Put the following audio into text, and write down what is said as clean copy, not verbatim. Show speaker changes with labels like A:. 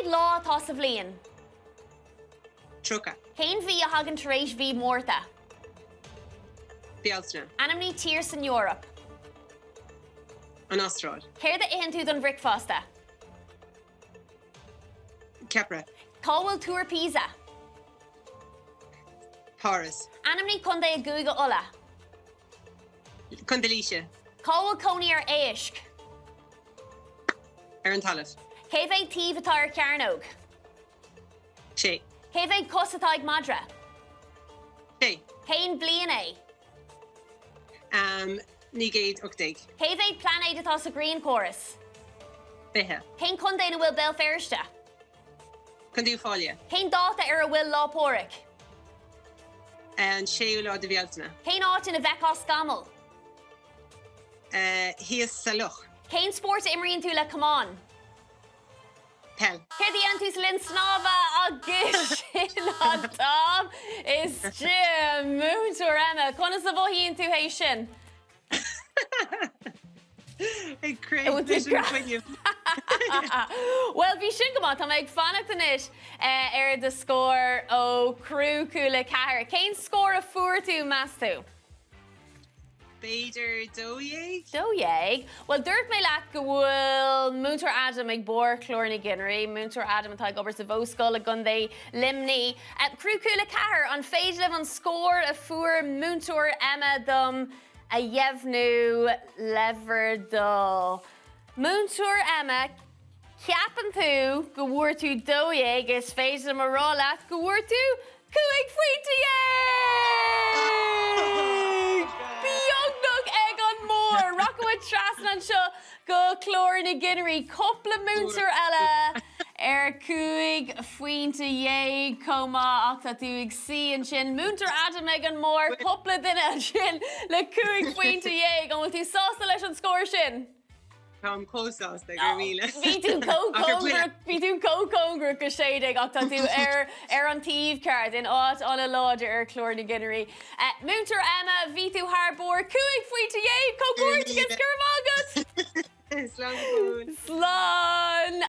A: mhéad lá atá sa bhliain?
B: 30.
A: Cén mhí a thagann tar éis mhí Márta?
B: Bealtaine.
A: Ainmnigh tír san Eoraip.
B: An Astráil.
A: Céard a itheann tú don bhricfeasta?
B: Ceapaire.
A: Cá bhfuil Túr Pisa?
B: Páras.
A: Ainmnigh contae i gCúige Uladh.
B: Contae Laoise.
A: Cá bhfuil cónaí ar éisc?
B: Ar an talamh.
A: Cé mhéad taobh atá ar chearnóg?
B: Sé.
A: Cé mhéad cos atá ag madra?
B: Sé.
A: Cén bliain é?
B: 1918.
A: Cé mhéad pláinéad atá sa ghrianchóras?
B: 20.
A: Cén contae ina bhfuil Béal Feirste?
B: Contae Uíbh Fhailí.
A: Cén dáta ar a bhfuil Lá Pádraig?
B: An séú lá de Bhealtaine.
A: Cén áit ina bhfeicfeá scamall?
B: Thíos sa loch.
A: Cén spórt a imríonn tú le camán?
B: Peil.
A: Céard a dhéanann tú sa linn snámha agus sin an t-am istigh, Múinteoir Emma, conas a mhothaíonn tú théis sin?
B: Ag crith leis an bhfuinneamh.
A: Bhuel, bhí sin go maith. Tá mé ag fanacht anois ar do scór ó Criú Cúla 4. Cén scór a fuair tú, meas tú?
B: B'fhéidir 12?
A: 12? Bhuel, dúirt mé leat go bhfuil Múinteoir Adam ag barr chlár na gcinnirí, Múinteoir Adam atá ag obair sa Mhodhscoil i gContae Luimnigh. Criú Cúla 4, an féidir libh an scór a fuair Múinteoir Emma dom a dheimhniú le bhur dtoil? Múinteoir Emma, Ceapann tú go bhfuair tú 12, is féidir liom a rá leat go bhfuair tú 15 phointe! Beagnach ag an mbarr! Rachaidh muid trasna anseo go clár na gcinnirí. Cúpla múinteoir eile ar 15 phointe chomh maith ach tá tú ag suí ansin. Múinteoir Adam ag an mbarr, cúpla duine ansin le 15 phointe. An bhfuil tú sásta leis an scór sin?
B: Táim chomh sásta, go raibh míle.
A: Bhí tú chomh cóngarach, bhí tú chomh cóngarach go 16 ach tá tú ar ar an taobh ceart, in áit an-láidir ar chlár na gcinnirí. Múinteoir Emma, bhí tú thar barr, 15 phointe! Comhghairdeas, go raibh maith agat!
B: Slán go fóill.
A: Slán!